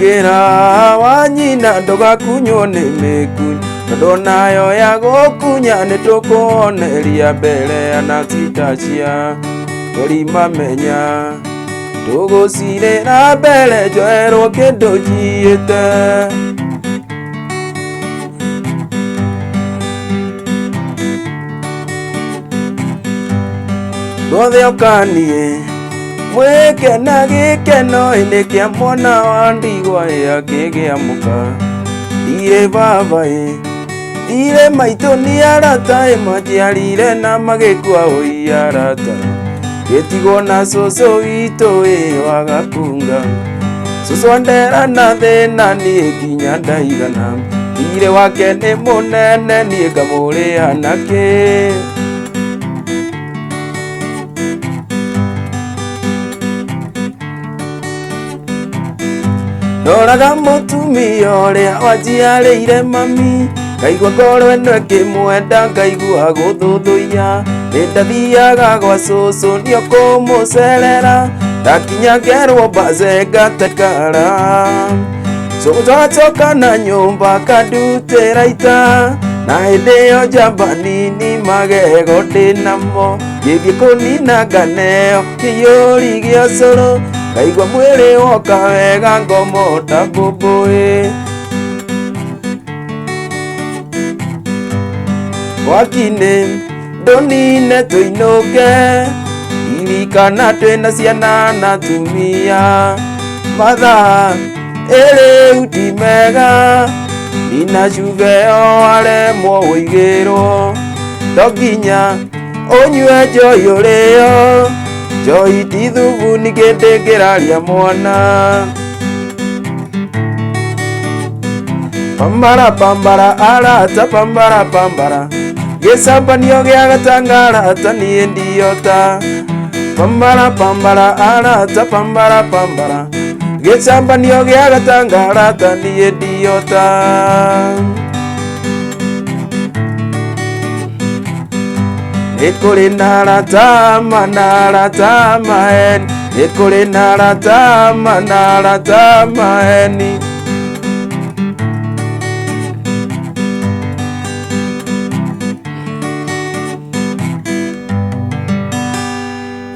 Gũkĩra wa nyina ndũgakunywo nĩ mĩkunyo tondũ nayo ya gũkunya nĩ tũkũoneria mbere anacita cia tũrimamenya tũgũcirĩra mbere njoerwo kĩndũ njiĩte. Rwothe ũkaniĩ mwĩke na gĩkeno ĩnĩ kĩa mwana wa ndigwa ĩ akĩgĩa mũka ndirĩ baba ĩ ndirĩ maitũ nĩ arata ĩ manjiarire na magĩkua ũi arata gĩtigwo na cũcũ witũ ĩ wagakunga cũcũ andera na thĩna niĩ nginya ndaigana thirĩ wake nĩ mũnene niĩ ngamũrĩha nakĩ. Ndoraga mũtumia ũrĩa wanjiarĩire mami ngaigua ngoro ĩno ĩkĩmwenda ngaigua gũthũthũiya nĩ ndathiaga gwa cũcũ nĩũkũmũcerera ndakinya ngerwo bazenga tekara cũcũ acoka na nyũmba akandutĩra ita na hĩndĩ ĩyo njamba nini magego ndĩnamo ngĩthiĩ kũnina nganeo kĩiyũri gĩa ũcũrũ ngaigua mwĩrĩ woka wega ngomo ta mbũmbũĩ. Mwaki-inĩ ndũnine tũinũke ririkana twĩna ciana na atumia mathaa ĩrĩu ti mega nina cuba ĩyo aremwo ũigĩrwo to nginya ũnyue njohi ũrĩo njohi ti thubu ningĩ ndĩngĩraria mwana. Pambara pambara arata pambara pambara gĩcambanio gĩa gatanga arata niĩ ndiota pambara pambara arata pambara pambara gĩcambanio gĩa gatanga arata niĩ ndiota. Nĩ kũrĩ na arata ma na arata maheni nĩ kũrĩ na arata ma na arata maheni.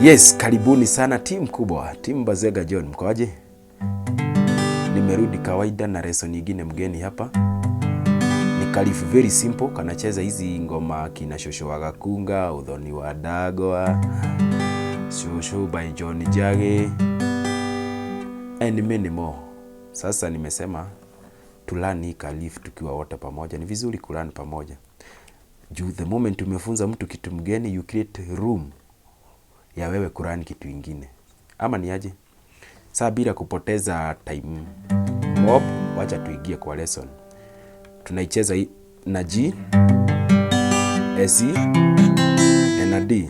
Yes, karibuni sana timu kubwa, timu Bazega John, mkoaje? Nimerudi kawaida na lesson nyingine mgeni hapa. Ni kalifu very simple, kanacheza hizi ngoma kina Shosho wa Gakunga, Uthoni wa Ndagwa, Shosho by John Jage and many more. Sasa nimesema tulani kalifu tukiwa wote pamoja. Ni vizuri kulani pamoja. Juu the moment umefunza mtu kitu mgeni, you create room ya wewe kurani kitu ingine. Ama ni aje? Sasa bila kupoteza time mob, wacha tuingie kwa lesson. Tunaicheza na G, S, na D.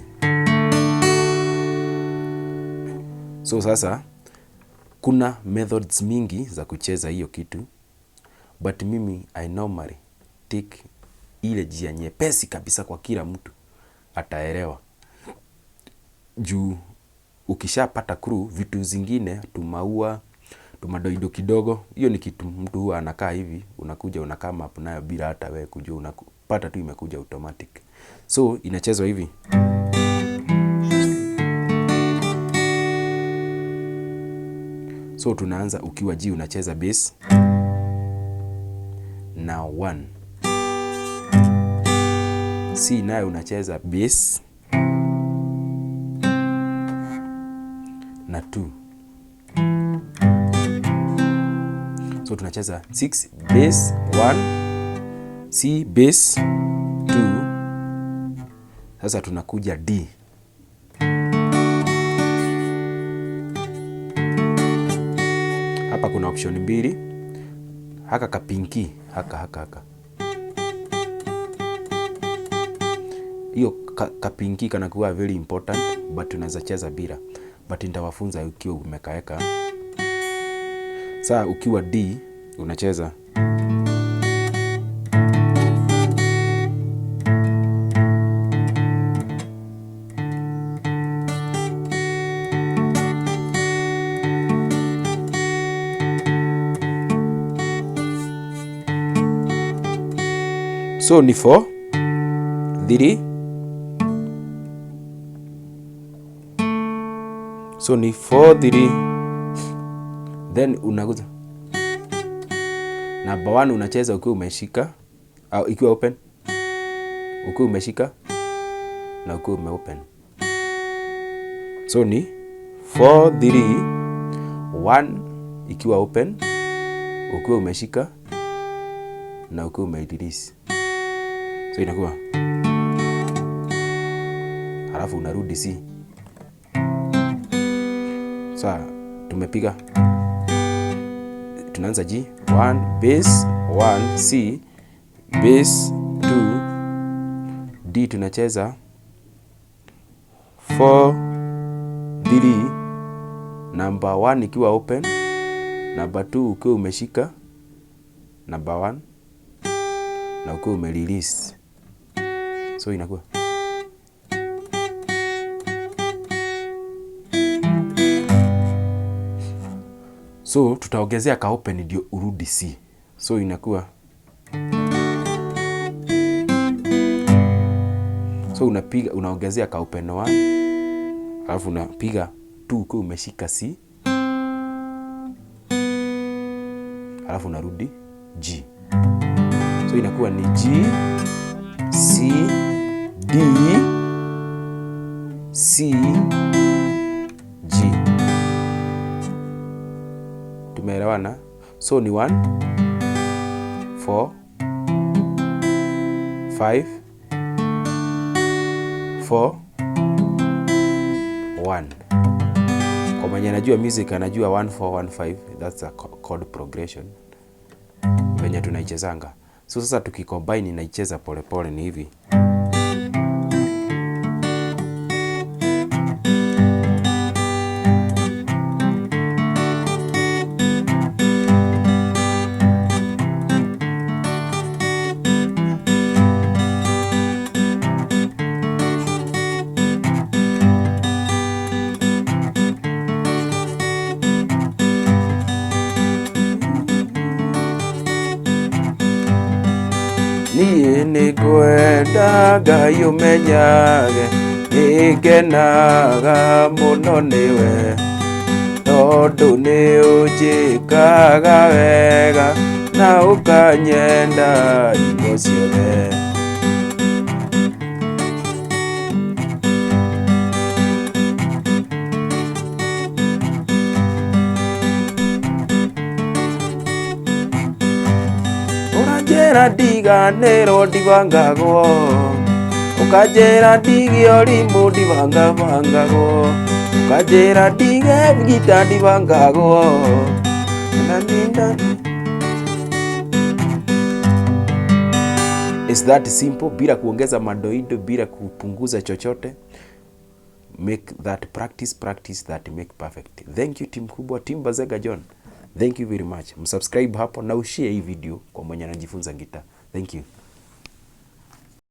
So sasa kuna methods mingi za kucheza hiyo kitu, but mimi I normally take ile njia nyepesi kabisa kwa kila mtu ataelewa. Juu ukishapata crew vitu zingine tumaua tumadoido kidogo, hiyo ni kitu mtu huwa anakaa hivi, unakuja unakaa map nayo bila hata wewe kujua, unapata tu imekuja automatic. So inachezwa hivi. So tunaanza ukiwa G unacheza bass na 1. C nayo unacheza bass na 2. So tunacheza 6 bass 1 C bass 2. Sasa tunakuja D. Hapa kuna option mbili. Haka kapinki, haka haka haka. Hiyo kapinki kanakuwa very important, but tunaweza cheza bila. But nitawafunza ukiwa umekaeka. Sasa ukiwa D unacheza So ni 4 3, so ni 4 3, then unaguza number 1, unacheza ukiwa umeshika au ikiwa open, ukiwa umeshika na ukiwa umeopen. So ni 4 3 1 ikiwa open, ukiwa umeshika na ukiwa umerelease. So inakuwa, halafu unarudi C. Sasa tumepiga, tunaanza G 1 bass 1 C bass 2 D, tunacheza 4 3, number 1 ikiwa open, number 2 ukiwa umeshika number 1 na ukiwa umerelease. So inakuwa, so tutaongezea ka open ndio urudi C. So inakuwa, so unapiga, unaongezea ka open 1, alafu unapiga 2 ukiwa umeshika C, alafu unarudi G. So inakuwa ni G C D C G. Tumeelewana? So ni 1 4 5 4 1. Kwa mwenye anajua music anajua 1 4 1 5, that's a chord progression venye tunaichezanga. So sasa tukicombine, inaicheza polepole ni hivi. Niĩ nĩngwenda Ngai ũmenyage nĩngenaga mũno nĩwe, tondũ nĩ ũnjĩkaga wega na ũkanyenda hingo ciothe. Ũranjĩra ndiganĩrwo ndibangagwo, ũkanjĩra ndige ũrimũ ndibangabangagwo, ũkanjĩra ndige ngita ndibangagwo na ninda. It's that simple, bila kuongeza madoido, bila kupunguza chochote. Make that practice, practice that make perfect. Thank you, team kubwa, team Bazega John. Thank you very much. Msubscribe hapo na ushare hii video kwa mwenye anajifunza gitaa. Thank you.